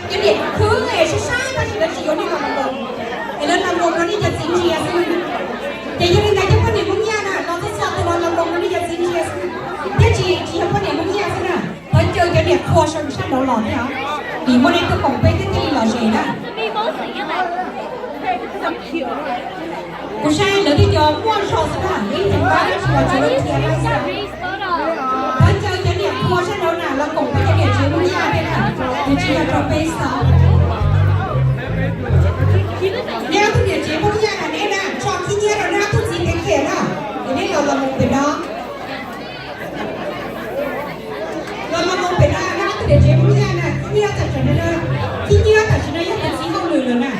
Cov niam khwv es saib saib tab sis lawv tsis yuav nej los los, es lawv los los rau nej cov txiv ntsia xwb. Ces yog li ntawd cov poj niam Hmoob Yaj na, los txog txog tus los los rau nej cov txiv ntsia xwb, thiab tsis tsis yog poj niam Hmoob Yaj xwb na, thov caw cov niam qhua sab nraud los thiab, vim muaj nej tuaj koom peb thiaj li lom zem na. Kuv saib lawv twb cov muaj zog xwb na, ib tug pab tsis los tsis lub thiab na xwb. Thov caw cov niam qhua sab nraud na los koom peb cov niam tsev Hmoob Yaj thiab na, nws tsis yog rau peb xwb. Neb ob tug niam tsev Hmoob Yaj na, neb na tso khib nyiab rau neb ob tug txiv kev khiam na, es neb los los mus pem no. Los los mus pem no, neb ob tug niam tsev Hmoob Yaj na, khib nyiab tam sim no, khib nyiab tam sim no yog tus txiv hauj lwm lawm na.